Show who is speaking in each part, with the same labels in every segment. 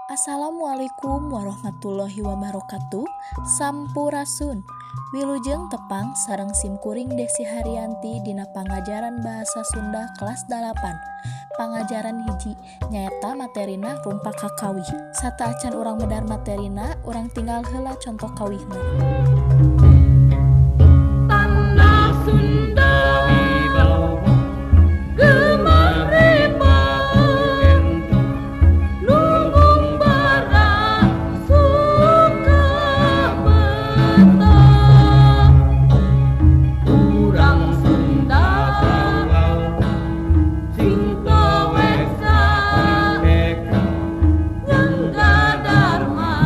Speaker 1: Assalamualaikum warahmatullahi wabarakatuh. Sampurasun. Wilujeng tepang sareng simkuring Desi Haryanti dina pangajaran bahasa Sunda kelas 8. Pangajaran 1 nyaeta materina rumpak kakawih. Sateuacan urang medar materina, urang tinggal heula contoh kawihna.
Speaker 2: Tanah Sunda gemah ripah lumbung bara suka betah urang Sunda cinta wesa nyangga dharma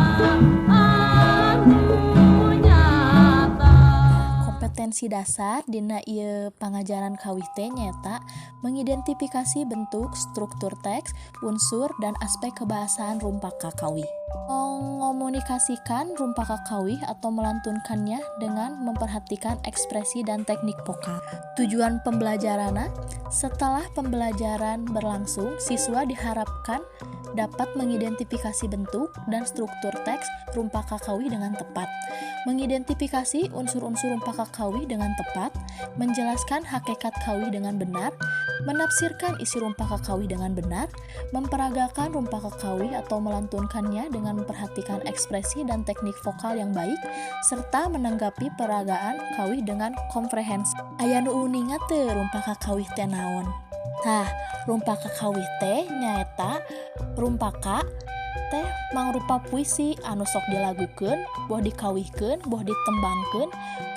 Speaker 2: anu nyata.
Speaker 1: Kompetensi dasar dina ieu pangajaran kawih teh nyaeta mengidentifikasi bentuk, struktur teks, unsur, dan aspek kebahasaan rumpak kakawih. Mengomunikasikan rumpak kakawih atau melantunkannya dengan memperhatikan ekspresi dan teknik vokal. Tujuan pembelajaranna, setelah pembelajaran berlangsung, siswa diharapkan dapat mengidentifikasi bentuk dan struktur teks rumpak kakawih dengan tepat, mengidentifikasi unsur-unsur rumpak kakawih dengan tepat, menjelaskan hakikat kawih dengan benar, menafsirkan isi rumpak kakawih dengan benar, memperagakan rumpak kakawih atau melantunkannya dengan memperhatikan ekspresi dan teknik vokal yang baik, serta menanggapi peragaan kawih dengan komprehensif. Aya nu uninga teu rumpak kakawih teh naon? Tah, rumpak kakawih teh nyaeta rumpaka teh mangrupa puisi anu sok dilagukeun, boh dikawihkeun, boh ditembangkeun.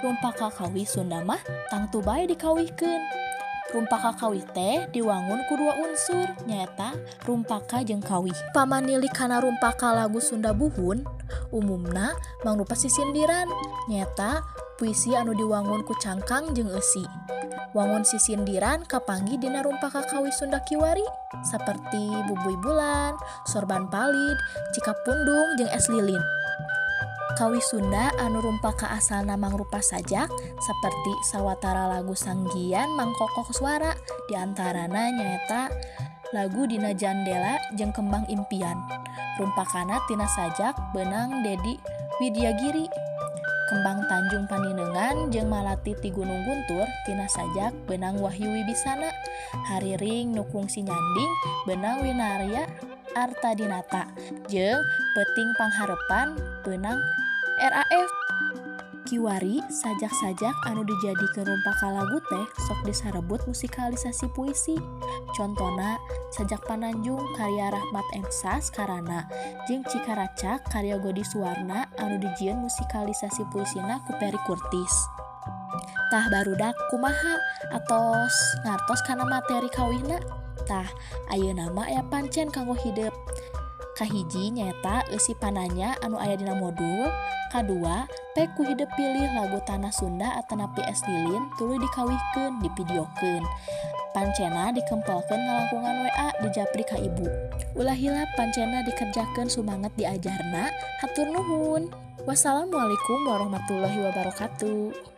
Speaker 1: Rumpak kakawih Sunda mah tangtu bae dikawihkeun. Rumpak kakawih teh diwangun ku dua unsur, nyaeta rumpaka jeung kawih. Pamanilik kana rumpaka lagu Sunda buhun, umumna mangrupa sisindiran, nyaeta puisi anu diwangun ku cangkang jeung eusi. Wangun sisindiran kapanggih dina rumpaka kawih Sunda kiwari, saperti Bubuy Bulan, Sorban Palid, Cikapundung jeung Es Lilin. Kawih Sunda anu rumpaka asalna mangrupa sajak, saperti sawatara lagu Sanggian Mangkok Koswara, diantarana nyaeta lagu Dina Jandela jeung Kembang Impian. Rumpakana tina sajak beunang Dedi Widyagiri. Kembang Tanjung Paninengan jeung Malati ti Gunung Guntur tina sajak beunang Wahyu Wibisana. Hariring Nu Kungsi Nyanding beunang Winarya Artadinata jeung Peuting Pangharepan beunang RAF. Kiwari sajak-sajak anu dijadikeun rumpaka lagu teh sok disarebut musikalisasi puisi. Contona sajak Pananjung karya Rahmat Ensas Karana jeung Cikaracak karya Godi Suwarna anu dijieun musikalisasi puisina ku Ferry Curtis. Tah barudak, kumaha, atos ngartos kana materi kawihna? Tah, ayeuna mah aya pancen kanggo hidep. Kahiji nyaeta eusi pananya anu aya dina modul. Kadua, pek ku hidep pilih lagu Tanah Sunda atanapi Es Lilin tuluy dikawihkeun, divideokeun. Pancena dikempelkeun ngalangkungan WA, dijapri ka ibu. Ulah hilap pancena dikerjakeun, sumanget diajarna, hatur nuhun. Wassalamualaikum warahmatullahi wabarakatuh.